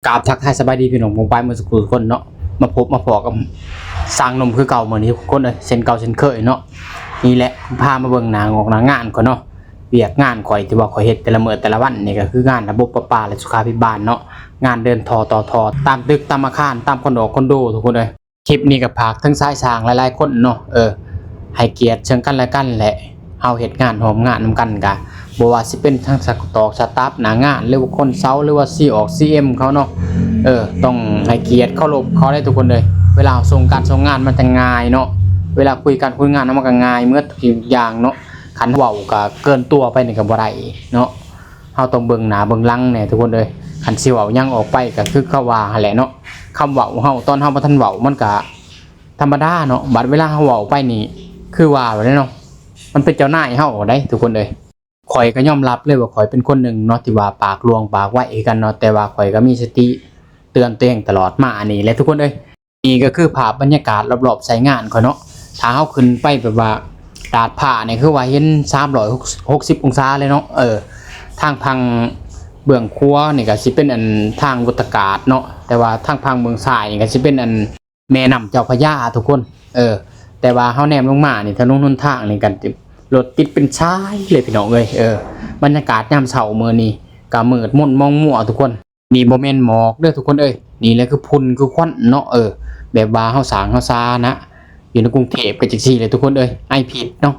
ກາບທັກທາຍສະບາຍດີພີ່ນ້ອງປ້ອງປາຍໝົດສູ່ຄົນເນາະ ມາພົບມາພໍ້ກັບຊ່າງໜຸ່ມຄືເກົ່າມື້ນີ້ທຸກຄົນເອີຍ ເຊັ່ນເກົ່າເຊັ່ນເຄີຍເນາະ. ນີ້ແຫຼະ ພາມາເບິ່ງໜ້າງອກໜ້າງານກ່ອນເນາະ ວຽກງານຂ້ອຍທີ່ວ່າຂ້ອຍເຮັດແຕ່ລະມື້ແຕ່ລະວັນນີ້ ກໍຄືງານລະບົບປະປາ ແລະ ສຸຂາພິບານເນາະ ງານເດີນທໍ່ຕໍ່ທໍ່ ຕາມຕຶກຕາມອາຄານ ຕາມຄອນໂດຄອນໂດທຸກຄົນເອີຍ. ຄລິບນີ້ກໍຝາກເຖິງຊາຍຊ່າງຫຼາຍໆຄົນເນາະ ເອີ ໃຫ້ກຽດເຊິ່ງກັນແລະກັນແຫຼະ ເຮົາເຮັດງານຮ່ວມງານນຳກັນກະ ບໍ່ວ່າຊິເປັນທັງສະຕອກສະຕາຟໜ້າງານ ຫຼືວ່າຄົນເຊົາ ຫຼືວ່າຊີອອກຊີເອັມເຂົາເນາະ ເອີ ຕ້ອງໃຫ້ກຽດເຄົາລົບເຂົາເດ້ທຸກຄົນເອີຍ. ເວລາເຮົາສົ່ງການສົ່ງງານມັນຈະງ່າຍເນາະ ເວລາຄຸຍການຄຸຍງານມັນກໍງ່າຍໝົດທຸກສິ່ງທຸກຢ່າງເນາະ. ຄັນເວົ້າກໍເກີນຕົວໄປນີ້ກໍບໍ່ໄດ້ເນາະ ເຮົາຕ້ອງເບິ່ງໜ້າເບິ່ງຫຼັງແດ່ທຸກຄົນເອີຍ. ຄັນຊິເວົ້າຫຍັງອອກໄປກໍຄືເຂົາວ່າຫັ້ນແຫຼະເນາະ ຄຳເວົ້າເຮົາຕອນເຮົາບໍ່ທັນເວົ້າມັນກະທຳມະດາເນາະ ບັດເວລາເຮົາເວົ້າໄປນີ້ ຄືວ່າແລ້ວເນາະ ມັນເປັນເຈົ້ານາຍເຮົາໄດ໋ທຸກຄົນເອີຍ. ຂ້ອຍກໍຍອມຮັບເລີຍວ່າຂ້ອຍເປັນຄົນໜຶ່ງເນາະ ທີ່ວ່າປາກຫຼວງປາກໄວຄືກັນເນາະ ແຕ່ວ່າຂ້ອຍກໍມີສະຕິເຕືອນຕົວເອງຕະຫຼອດມານີ້ແຫຼະທຸກຄົນເອີຍ. ນີ້ກໍຄືພາບບັນຍາກາດລອບໆໄຊງານຂ້ອຍເນາະ ຖ້າເຮົາຂຶ້ນໄປແບບວ່າດາດຟ້ານີ້ ຄືວ່າເຫັນສາມຮ້ອຍຫົກສິບອົງສາເລີຍເນາະ ເອີ ທາງຝັ່ງເບື້ອງຂວານີ້ກໍຊິເປັນອັນທາງວັດຕະກາດເນາະ ແຕ່ວ່າທາງຝັ່ງເບື້ອງຊ້າຍນີ້ກໍຊິເປັນອັນແມ່ນ້ຳເຈົ້າພະຍາທຸກຄົນ ເອີ ແຕ່ວ່າເຮົາແນມລົງມານີ້ ຖະໜົນຫົນທາງນີ້ກໍລົດຕິດເປັນສາຍເລີຍພີ່ນ້ອງເອີຍ ເອີ ບັນຍາກາດຍາມເຊົ້າມື້ນີ້ກໍມືດມົນມອງມົວທຸກຄົນ. ນີ້ບໍ່ແມ່ນໝອກເດີທຸກຄົນເອີຍ ນີ້ແຫຼະຄືຝຸ່ນຄືຄວັນເນາະ ເອີ ແບບວ່າເຮົາສ້າງເຮົາຊານະ ຢູ່ໃນກຸງເທບກໍຈັ່ງຊີ້ແຫຼະທຸກຄົນເອີຍ ໄອພິດເນາະ